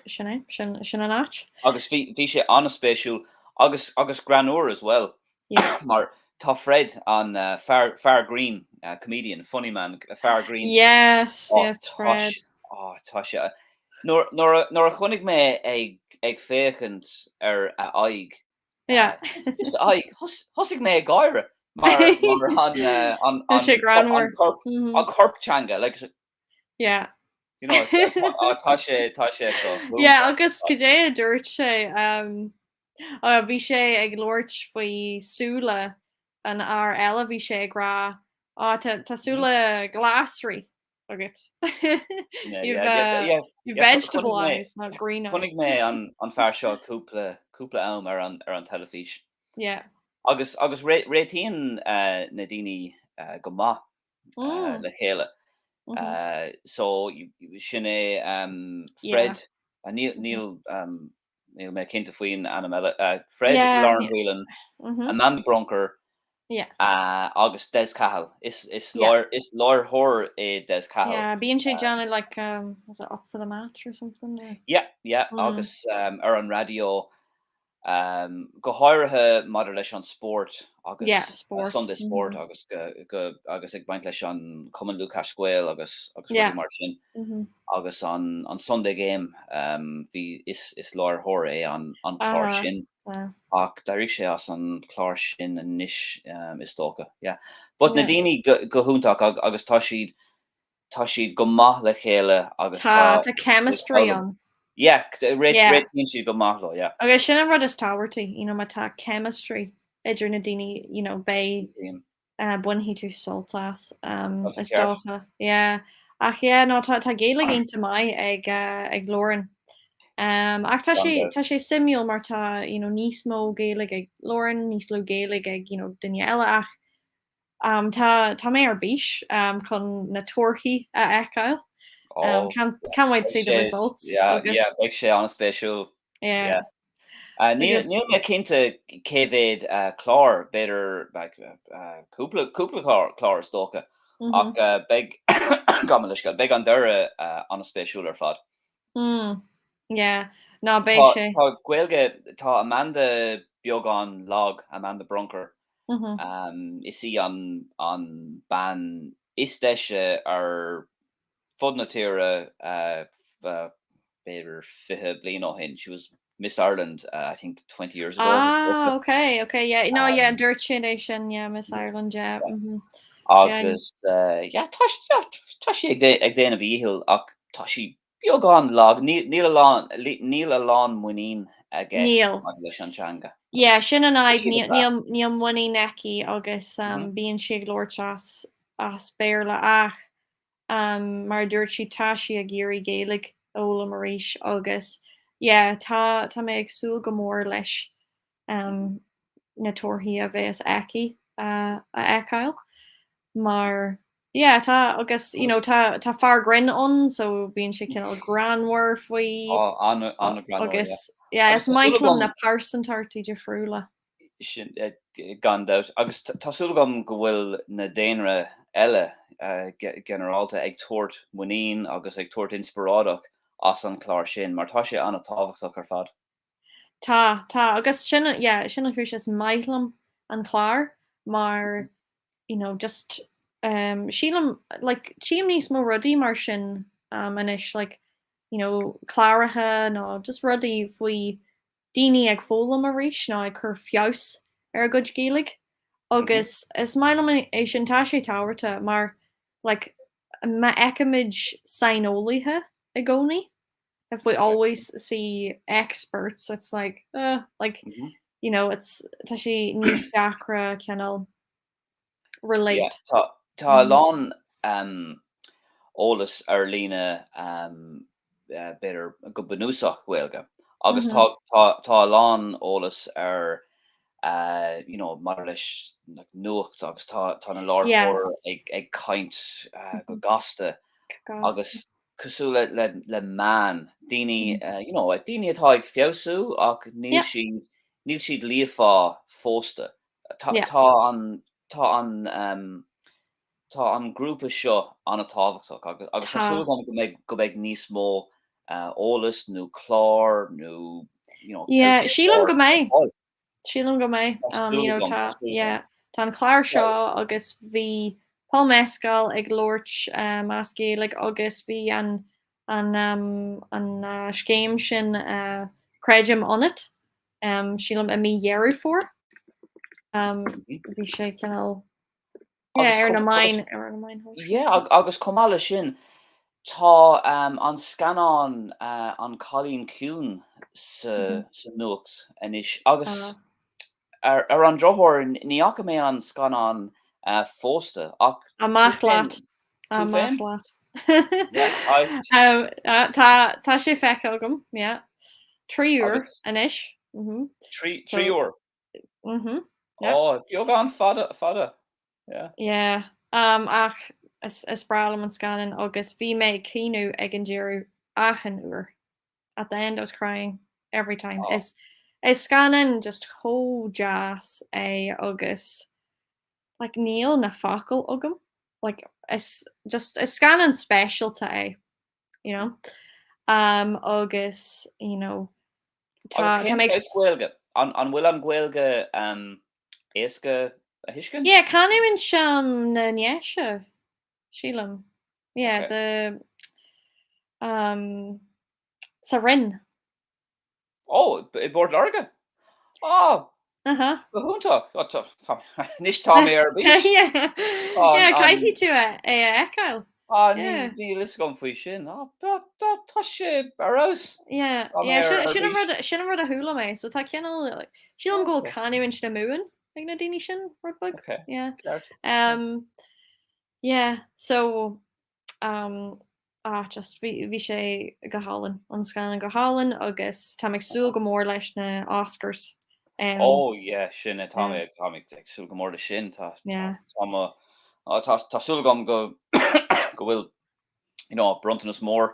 sin é, sin, sin an áit. Agus bhí, bhí sé an-spéisiúil agus, agus greannmhar as well. Yeah. Mar tá Fred an uh, fear, fear grinn, uh, comedian, funny man, fear grinn. Yes, oh, yes, Fred. Oh, tá sé. Nuair, nuair, nuair a chonaic mé ag, ag féachaint ar a aghaidh, Yeah. uh, just a aghaidh, thos, thosaigh mé ag gáire mar, mar an, uh, an, Tá sé an, greannmhar. an, corp, Mm -hmm. an corp teanga, like, Yeah. You know, tá sé tá sé go. Yeah, agus cad é a dúirt sé um, uh, bhí sé ag labhairt faoi súile an fhear eile bhí sé ag rá oh, tá, tá súile glasraí agat. Yeah, You've, yeah, yeah, uh, yeah, you've yeah, vegetable chonaic mé- eyes, not green eyes. Chonaic mé an, an fear seo cúpla, cúpla am ar an, ar an teilifís. Yeah. Agus, agus ré, réitíonn uh, na daoine uh, go maith uh, le chéile. Uh, so sin é um, Fred, uh, níl, níl, um, níl mé cinnte faoin ainm eile, uh, Fred Yeah, Lauren yeah. Whelan, Mhm. Amanda Brunker Yeah. uh, agus Des Cahill. Is, is, Yeah. láir, is láithreoir é Des Cahill. Yeah, bíonn sé ag déanamh like um, was it up for the match or something? Or? Yeah, yeah, Mm. agus um, ar an raidió Go háirithe maidir leis an spórt agus Sunday Sport agus agus ag baint leis an Cumann Lúthchleas Gael agus agus rudaí mar sin agus an an Sunday Game bhí is is láithreoir é an an clár sin ach d'éirigh sé as an clár sin anois is dócha yeah. But na daoine go hiontach agus tá siad tá siad go maith le chéile agus tá tá chemistry ann. Yeah, réitíonn siad go maith leo, yeah. Agus sin an rud is tábhachtaí, you know, má tá chemistry idir na daoine, you know, beidh uh, bainfidh tú sult as, um, is dócha. Yeah. Ach yeah, no, tá, tá Gaeilge iontach maith ag, uh, ag Lauren. Um, ach tá sé, tá sé suimiúil mar tá, you know, níos mó Gaeilge ag Lauren, níos lú Gaeilge ag, you know, duine eile ach Um, tá, tá mé ar bís um, chun na torthaí a fheiceáil. Um, Oh, can't, can't wait to see the results. Yeah, agus, yeah, beidh sé an-spéisiúil. yeah. Yeah. Uh, níl, Agus- níl mé cinnte cé mhéad uh, clár, b'fhéidir like, uh, cúpla, cúpla clár, clár is dócha, Mhm. ach uh, beidh gabh mo leithscéal, beidh an deireadh uh, an-spéisiúil ar fad. Mm. Yeah. Ná beidh Tá, sé. tá Gaeilge, tá Amanda beagán lag, Amanda Brunker, Is í an an bean is deise ar fud na tíre b'fhéidir 20 bliain ó shin. She was Miss Ireland I think 20 years ago. Ah, okay, okay, yeah. No, yeah, dúirt sé é sin, yeah, Miss Ireland, yeah. Mm -hmm. Agus yeah, tá tá sí ag déanamh a dhícheall ach tá sí Beagán lag, níl a lán, níl a lán muinín aige Níl. maidir leis an teanga. Yeah, sin an Tá fhadhb, siad níl, ag brath. níl, níl muinín aici agus um, bíonn sí ag labhairt as, as Béarla ach um, mar a dúirt sí, tá sí ag iarraidh Gaeilge. a fhoghlaim arís agus yeah tá tá mé ag súil go mór leis um na torthaí a bheas aici a fheiceáil mar yeah tá agus you know tá tá fear grinn ann so bíonn sé cineál greannmhar faoi Á an-ghreannmhar agus yeah is maith liom na pearsantachtaí difriúla. Sin gan dabht agus tá súil agam go bhfuil na daonra eile ginearálta ag tabhairt muinín agus ag tabhairt inspioráideach as an chlár sin mar tá sé an-tábhachtach ar fad. Tá, tá, agus sin, yeah, sin an chúis is maith liom an clár mar, you know, just, um, sílim, like, tchím níos mó rudaí mar sin um, anois, like, you know, cláracha nó just rudaí faoi daoine ag foghlaim arís nó ag cur feabhas ar a gcuid Gaeilge agus is maith liom é sin, tá sé tábhachtach mar, like, má fheicimid saineolaithe i gcónaí, if we always see experts it's like uh, like mm -hmm. you know it's tá sé níos deacra cineál relate. Yeah, tá tá a mm. lán um, eolas ar líne um, uh, b'fhéidir go bunúsach Gaeilge agus mm -hmm. tá tá tá a lán eolas ar uh, you know, mar leis like, nuacht agus tá tá na láithreoirí yes. ag, ag caint uh, go gasta agus cosúil le le le meán, daoine you know daoine atá ag feabhsú ach níl siad níl siad líofa fosta. Tá tá an tá an ehm tá an grúpa seo an-tábhachtach agus agus tá súil agam go mbeidh go mbeidh níos mó eolas nó clár nó you know Yeah, sílim go mbeidh. Sílim go mbeidh. Um, you know, tá, yeah, tá an clár seo agus bhí Paul Mescal ag labhairt um, as Gaeilge agus bhí an, an, um, an uh, scéim sin uh, Creidim Ionat, um, sílim i mí Dheireadh Fómhair. Um, bhí sé cineál Yeah, ar na meáin, ar na meáin shóisialta. Yeah, agus chomh maith leis sin, tá an scannán An Cailín Ciúin sa nuacht anois agus ar an drochuair ní fhaca mé an scannán fosta ach Amach leat. Amach leat. Tá tá sé feicthe agam, yeah. 3 uair anois. 3 uair? Mhm. Ó, beagán fada, fada. Yeah. Yeah. Um, ach is, is breá liom an scannán agus bhí mé ag caoineadh ag an deireadh achan uair. At the end I was crying every time. Oh. Is, is scannán just chomh deas é agus like, níl na focail agam. Like, is, just, is scannán speisialta é, you know? Um, agus, you know, Tá tá mé ag. Gaeilge? An bhfuil an Ghaeilge éasca a thuiscint? Yeah, canúint na nDéise, sílim. Yeah, the um, sa Rinn. Ó, i bPort Láirge? Ó, go hiontach. Anois tá mé ar bís. Yeah, caithfidh tú é a fheiceáil. Ah, níl a fhios agam faoi sin. Ah, tá sé ar fheabhas. Yeah, yeah, sin an rud, sin an rud a chuala mé. So tá cineál, sílim go bhfuil canúint na Mumhan ag na daoine sin, rud beag. Okay. Yeah. Um, yeah, so, um, ah, just bhí, bhí sé go hálainn, an scannán go hálainn agus tá mé ag súil go mór leis na Oscars. Um, oh yeah, sin é, tá mé, tá mé ag súil go mór leis sin, tá, yeah. tá, tá, tá, tá, tá súil agam go, go bhfuil, you know, bronntanas mór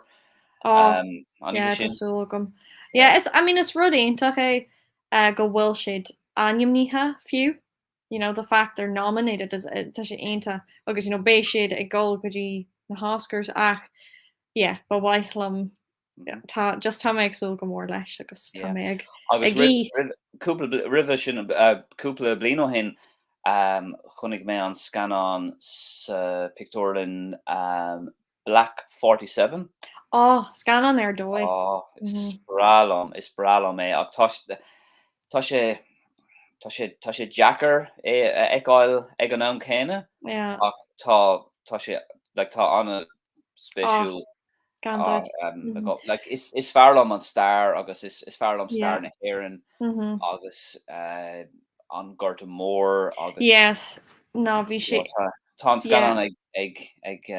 oh, um, an yeah, sin. Tá súil agam. Yeah, is, I mean, is rud iontach é uh, go bhfuil siad ainmnithe fiú. You know, the fact they're nominated is, tá sé iontach agus you know, beidh siad ag dul go dtí na hOscars ach yeah, ba mhaith liom Tá, just tá mé ag súil go mór leis agus tá mé ag Agus roimh, cúpla, roimhe sin, cúpla bliain ó shin, chonaic mé an scannán sa pictiúrlann Black 47. Ó, scannán ar dóigh. Ó, is breá liom, is breá liom é ach tá, tá sé, tá sé, tá sé deacair é a fheiceáil ag an am céanna ach tá, tá sé, like, tá an-spéisiúil. Gan dabht. Like, is, is fearr liom an stair agus is, is fearr liom stair na hÉireann agus an Gorta Mór agus Yes. No, bhí sé tá, tá an scannán ag, ag, ag,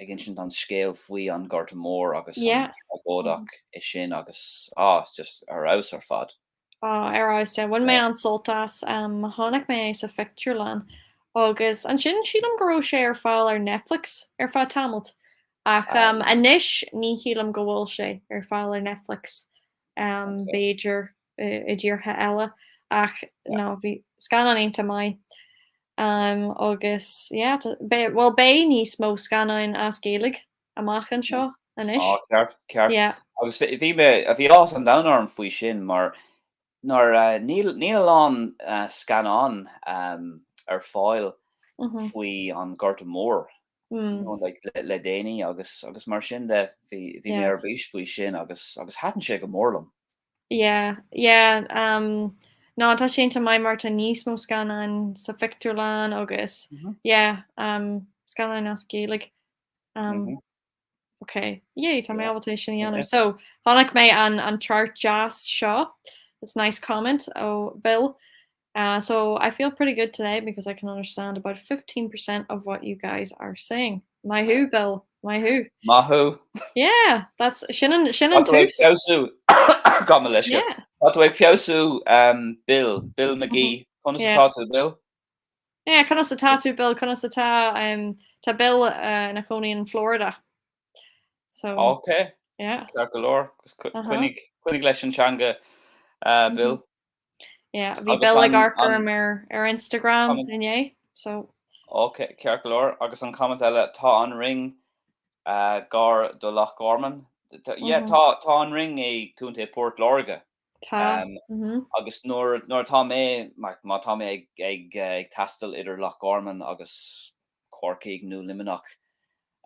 ag insint an scéal faoi an Gorta Mór agus an tragóideach é sin agus ah just ar fheabhas ar fad. Ah, ar fheabhas, yeah. Bhain mé an-sult as. Chonaic mé é sa phictiúrlann agus ansin sílim go raibh sé ar fáil ar Netflix ar feadh tamaill. Ach anois ní shílim go bhfuil sé ar fáil ar Netflix. B'fhéidir i dtíortha eile ach no bhí scannán iontach maith. Agus yeah, bhuel beidh níos mó scannáin as Gaeilge amach anseo anois. Á, ceart, ceart. Yeah. Agus bhí mé, bhí áthas an domhain orm faoi sin mar nuair, níl, níl a lán scannán ar fáil faoi an Gorta Mór, you know, like, le, le déanaí agus, agus mar sin de, bhí, bhí mé ar bís faoi sin agus, agus thaitin sé go mór liom. Yeah, yeah, um, no, tá sé iontach maith mar tá níos mó scannáin sa phictiúrlann agus, yeah, um, scannáin as Gaeilge. Um, Ok, yay, tá mé ábalta é sin a dhéanamh. So, chonaic mé an, an trácht deas seo. It's nice comment ó Bill. Uh, so I feel pretty good today because I can understand about 15% of what you guys are saying. Maith thú, Bill. Maith thú. Maith thú. Yeah, that's sin an, sin an Tá tú ag tús. feabhsú. Gabh mo leithscéal. Yeah. Tá tú ag feabhsú um, Bill, Bill McGee. Conas Yeah. atá tú, Bill? Yeah, conas atá tú, Bill? Conas atá, um, tá Bill uh, ina chónaí in Florida. So, Ok, yeah. ceart go leor. Agus Uh -huh. coinnigh, coinnigh leis an teanga, uh, Bill. Mm -hmm. Yeah, bhí Agus Bill ag an, amharc an orm ar, ar Instagram comment, inné, so. Ok, ceart go leor. Agus an comment eile, tá an Ring uh, gar do Loch Garman. Yeah, Mm -hmm. tá, tá an Ring i Contae Port Láirge. Tá. Mm-hmm. Agus nuair, nuair atá mé, má tá mé ag, ag, ag taisteal idir Loch Garman agus Corcaigh nó Luimneach,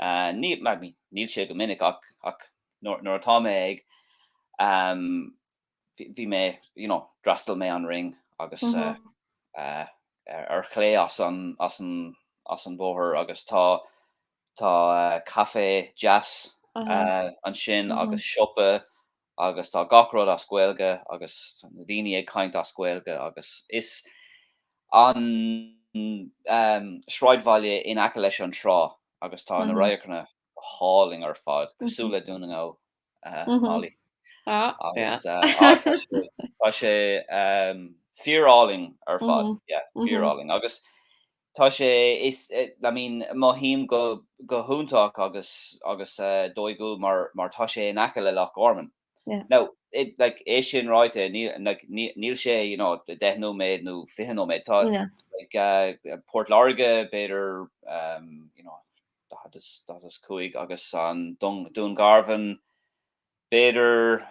uh, ní, I mean, níl sé go minic ach, ach nuair, nuair atá mé ag, um, bhí mé, you know, d'fhreastail mé an Ring agus mm -hmm. uh, uh, ar chlé as an, as an, as an bóthar agus tá, tá uh, caife deas uh -huh. uh, ansin mm -hmm. agus siopa agus tá gach rud as Gaeilge agus na daoine ag caint as Gaeilge agus is an um, sráidbhaile in aice leis an trá agus tá na radharcanna go hálainn ar fad, cosúil le Dún na nGall, Molly. Agus tá sé fíorálainn ar fad, yeah, fíorálainn. Agus tá sé, is, I mean, mothaím go go hiontach agus agus dóighiúil mar mar tá sé in aice le Loch Garman. Yeah. Now, it, like, é sin ráite, níl, like, níl sé, you know, 10 nóiméad nó 20 nóiméad, tá, Yeah. like, uh, Port Láirge, b'fhéidir, um, you know, 45 agus an Dún Garbhán, b'fhéidir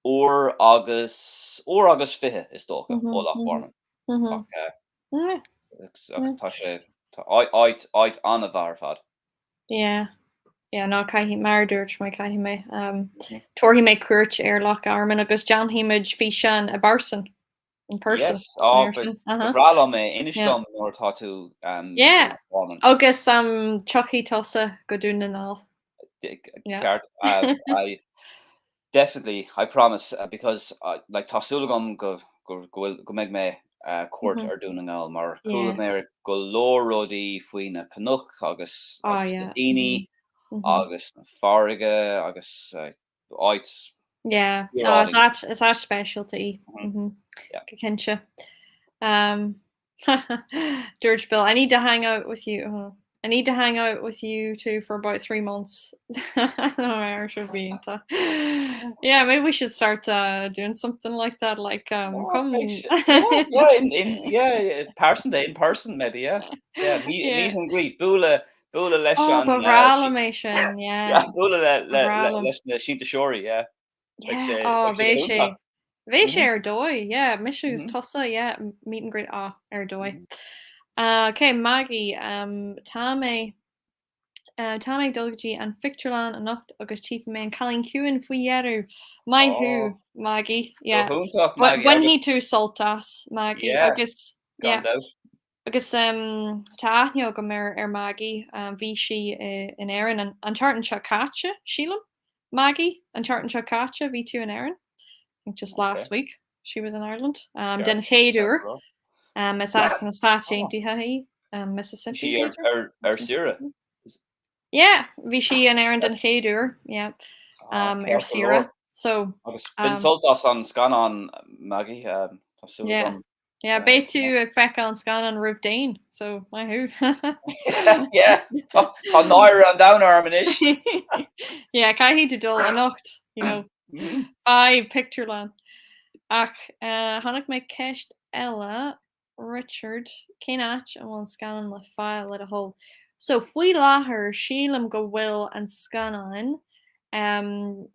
uair agus, uair agus 20 is dócha, ó Loch Garman. Ach, uh, tá sé, tá áit, áit an-mhaith ar fad. Yeah. Yeah, no, caithfidh, mar a dúirt mé, caithfidh mé. Um, tabharfaidh mé cuairt ar Loch Garman agus déanfaidh muid físeán i bpearsan. In person. Yes, oh, ba bhreá liom é, inis dom nuair atá tú um, Yeah, agus um, tiocfaidh tusa go Dún na nGall. Ceart, uh, I definitely, I promise, uh, because uh, like, tá súil agam go, go, go, go mbeidh mé uh, cuairt mm -hmm. ar Dún na nGall mar chuala mé go leor rudaí faoi na cnoic agus, oh, agus yeah. na daoine mm -hmm. agus na farraige agus uh, áit Yeah, no, is áit is áit speisialta í. Mhm. Yeah. Go cinnte. Um, Dúirt Bill, I need to hang out with you. Oh, I need to hang out with you two for about 3 months. Ar should be iontach. Yeah, maybe we should start uh, doing something like that. Like, um, Oh, come. yeah, yeah, in, in, yeah, yeah, person in person maybe, yeah. Yeah, meet, Yeah. meet and greet, bualadh bualadh leis Oh, an ba uh, bhreá sí- liom é sin, yeah. yeah, bualadh le, Ba le, bhreá le, liom. leis na síntiúsóirí, yeah. Beidh Yeah, sé, oh, beidh sé bheadh go sé hiontach. bheadh sé Mhm. ar dóigh, yeah, mise agus Mhm. tusa, yeah, meet and greet, ah, ar dóigh. Mhm. Uh, ok, Maggie, um, tá mé uh, tá mé ag dul go dtí an phictiúrlann anocht agus tchífidh mé an Cailín Ciúin faoi dheireadh. Maith Oh, thú, Maggie, go yeah. hiontach, Ba- Maggie, agus Bainfidh tú sult as, Maggie, yeah, agus gan yeah, dabht. Agus tá aithne agam ar ar Maggie, bhí sí i in Éirinn an an tseachtain seo caite, sílim. Maggie, an tseachtain seo caite bhí tú in Éirinn? I think just last Okay. week she was in Ireland. Ceart, Den chéad ceart uair. go leor. Is as na Stáit Oh. Aontaithe í, Bhí Mississippi sí ar b'fhéidir? ar ar saoire. Yeah, bhí sí in Éirinn den chéad uair, yeah, ah, um, ar saoire. So, Agus bain um, sult as an scannán Maggie, um, tá súil yeah. agam. Yeah, beidh tú ag feiceáil an scannán roimh Dane, so maith thú. Yeah, tá tá náire an domhain orm anois. Yeah, caithfidh tú dul anocht, you know. Mm. Faigh pictiúrlann. Ach uh, chonaic mé ceist eile Richard, cén áit a bhfuil an scannán le fáil le do thoil? So, faoi láthair, sílim go bhfuil an scannán um,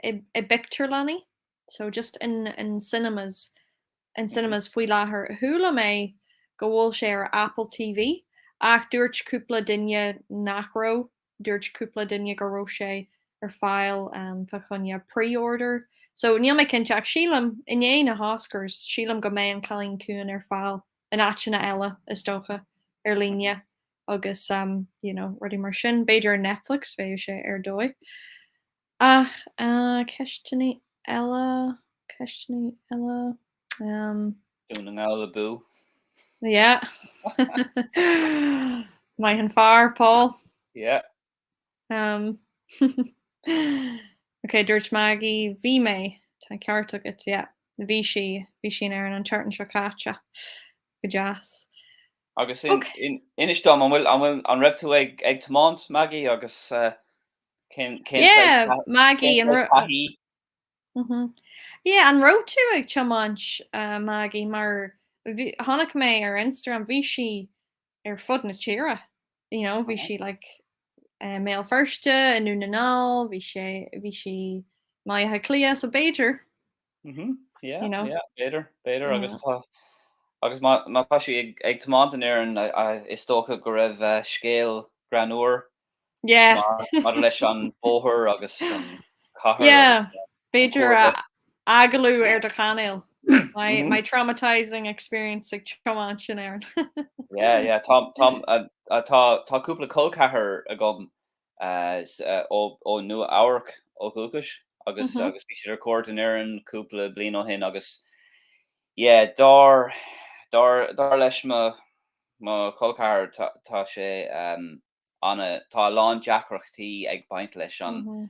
i, i bpictiúrlannaí, so just in, in cinemas, in cinemas faoi láthair. Chuala mé go bhfuil sé ar Apple TV, ach dúirt cúpla duine nach raibh. Dúirt cúpla duine go raibh sé ar fáil fá choinne pre-order. So níl mé cinnte ach sílim, i ndiaidh na hOscars, sílim go mbeidh An Cailín Ciúin ar fáil in áiteanna eile is dócha, ar líne agus you know rudaí mar sin. B'fhéidir ar Netflix bheadh sé ar dóigh. Ach ceisteanna eile, ceisteanna eile. Um, Dún na nGall abú. Yeah. Maith an fear, Paul. Yeah. Um, ok, dúirt Maggie, bhí mé, tá ceart agat, yeah. Bhí sí, bhí sí in Éirinn an tseachtain seo caite. Go deas. Agus in, okay. in, inis dom, an bhfuil, an bhfuil, an raibh tú ag, ag tiomáint, Maggie, agus uh, cén, cén yeah, Maggie, an raibh... Mhm. Yeah, an raibh tú ag tiomáint, uh, Maggie, mar bhí, chonaic mé ar Instagram, bhí sí ar fud na tíre, you know, bhí sí like i mBéal Feirste, i nDún na nGall, bhí sé, bhí sí i mBaile Átha Cliath, so b'fhéidir. Mhm. Yeah, you know? yeah, b'fhéidir, b'fhéidir agus tá agus má, má tá sí ag, ag tiomáint in Éirinn, is dócha go raibh uh, scéal greannmhar Yeah. Maidir leis an bóthar agus an cathair. Yeah, b'fhéidir agallamh ar do chainéal. My, mm -hmm. my traumatizing experience ag tiomáint in Éirinn. yeah, yeah, tá, tá, uh, tá, tá cúpla col ceathar agam uh, uh, ó, ó Nua Eabhrac ó dhúchas agus mm -hmm. agus bhí siad ar cuairt in Éirinn cúpla bliain ó shin agus yeah, dar, dar, dar leis mo, mo chol ceathar tá, tá sé um, ana, tá a lán deacrachtaí ag baint leis an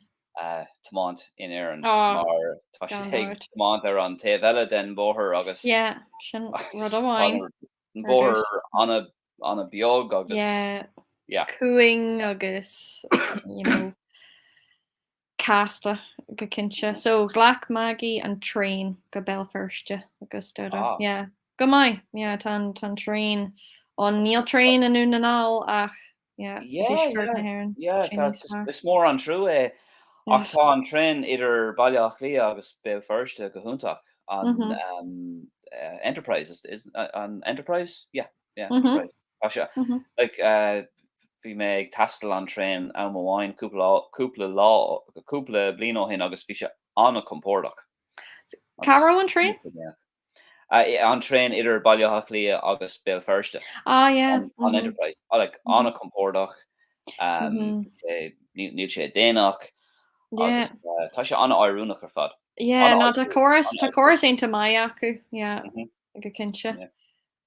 tiomáint in Éirinn mar tá sé ag tiomáint ar an taobh eile den bhóthar agus Yeah, sin rud amháin. Tá an bóthar ana ana beag agus yeah, yeah. Cúng agus you know casta go cinnte. So ghlac Maggie an traein go Béal Feirste agus Doire. Ah. Yeah. Go maith. Yeah, tá an, tá an traein ann. Níl traein i nDún na nGall ach yeah, Yeah, deisceart yeah, na hÉireann. yeah, Sé tá, níos is, fearr. is mór an trua é. Yeah. Ach tá an traein idir Baile Átha Cliath agus Béal Feirste go hiontach. An Mhm. um, uh, Enterprise, is, is, uh, an Enterprise? Yeah, yeah, Mhm. Enterprise. Tá sé, Mhm. like, uh, bhí mé ag taisteal an traein am amháin cúpla cúpla lá cúpla bliain ó shin agus bhí sé an-chompordach. Cá raibh an traein? Uh, an traein idir Baile Átha Cliath agus Béal Feirste. Ah, yeah. An, an Mhm. Enterprise. Ah, like, Mhm. an-chompordach. Um, Mhm. sé, níl, níl sé déanach Yeah. agus uh, tá sé an-oiriúnach ar fad. Yeah, no, tá An-áisiúil, córas tá an-áisiúil. córas iontach maith acu, yeah, Mhm. go cinnte. Yeah.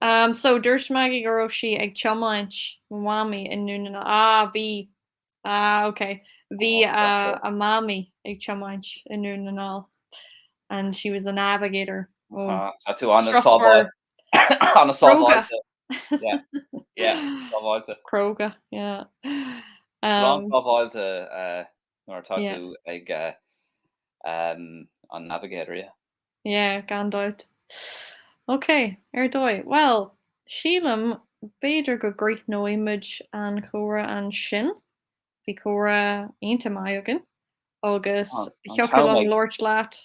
Um, so dúirt Maggie go raibh sí ag tiomáint mo mhamaí i nDún na nGall. Ah, bhí. Ah, ok. Bhí a, a mamaí ag tiomáint i nDún na nGall. And she was the navigator. Oh, Ah, tá tú ana strusmhar. ana Cróga. sábháilte. Yeah, yeah, sábháilte. Cróga, yeah. Slán Um, sábháilte uh, nuair atá yeah. tú ag uh, um, an navigator, yeah. Yeah, gan dabht. Ok, ar dóigh. Bhuel, sílim, b'fhéidir go gcríochnóidh muid an chomhrá ansin. Bhí comhrá iontach maith againn agus thiocfadh liom labhairt leat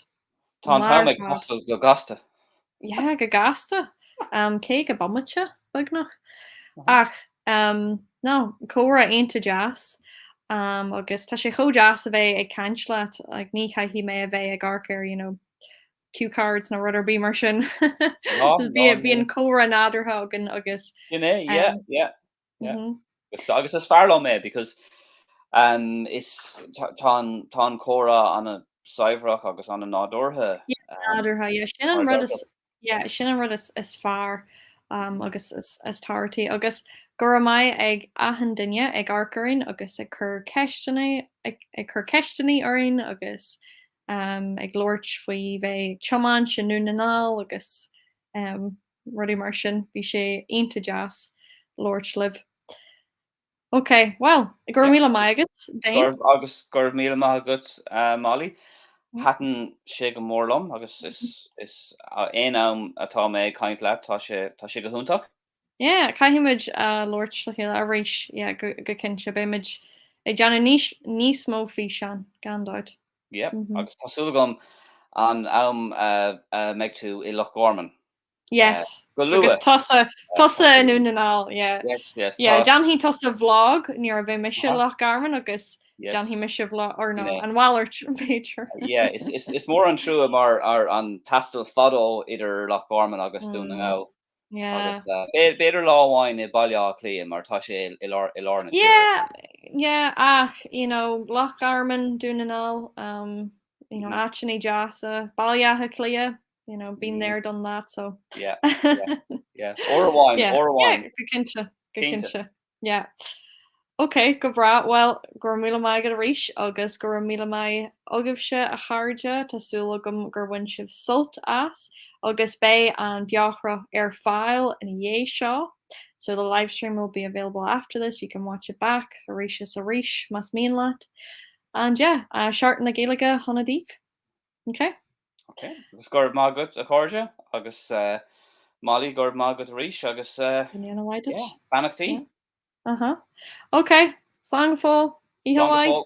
Tá an t-am ag taisteal go gasta. Yeah, go gasta. Um, 50 bomaite, beagnach. Ach, um, no, comhrá iontach deas. Um, agus tá sé chomh deas a bheith ag caint leat, like, ní chaithfidh mé a bheith ag amharc ar, you know, cue cards nó rud ar bith mar sin. No, no, Bíonn comhrá nádúrtha againn agus. Sin é, yeah, yeah, yeah. Mm -hmm. Agus is fearr liom é because um, is tá an tá an comhrá an-saibhreach agus an-nádúrtha. Yeah, nádúrtha, yeah. Sin an rud is yeah, sin an rud is, is fearr um, agus is, is tábhachtaí. Agus Go raibh maith ag achan duine ag amharc orainn agus ag cur ceisteanna ag ag cur ceisteanna orainn agus um, ag labhairt faoi bheith ag tiomáint i nDún na nGall agus um, rudaí mar sin. Bhí sé iontach deas labhairt libh. Ok, bhuel, go raibh míle maith agat, Dane. Agus go raibh míle maith agat, Molly. Thaitin sé go mór liom agus is is aon am atá mé ag caint leat tá sé tá sé go hiontach. Yeah, caithfimid labhairt le chéile arís, yeah, go go cinnte. Beimid ag déanamh níos níos mó físeán, gan dabht. Yeah, agus tá súil agam an am a mbeidh tú i Loch Garman. Yes. Go luath. Agus tusa, tusa i nDún na nGall, yeah. Yes, yes. Yeah, déanfaidh tusa vlog nuair a bheidh mise i Loch Garman agus déanfaidh mise vlog, or no, an mhalairt, b'fhéidir. Yeah, is, is, is mór an trua mar ar an taisteal fada idir Loch Garman agus Dún na nGall. Yeah. Agus uh, b'fhéidir lá amháin i Baile Átha Cliath mar tá sé i lár, i lár na tíre. Yeah, yeah, ach, you know, Loch Garman, Dún na nGall, um, you know, áiteanna deasa, Baile Átha Cliath, you know, been there, done that, so. Yeah, yeah, yeah. Uair amháin, Yeah, uair yeah, amháin. go cinnte, go Cinnte. cinnte. Yeah. Ok, go breá. Bhuel, go raibh míle maith agat arís agus go raibh míle maith agaibhse, a chairde. Tá súil agam gur bhain sibh sult as agus beidh an beoshruth ar fáil ina dhiaidh seo. So the live stream will be available after this. You can watch it back arís is arís más mian leat. And yeah, uh, Seachtain na Gaeilge shona daoibh. Ok. Ok, agus go raibh maith agat a chairde agus uh, Molly go raibh maith agat arís agus uh, Go ndéana mhaith duit. yeah, beannachtaí. Uh-huh. Ok, slán go fóill. Oíche Slán go mhaith. fóill.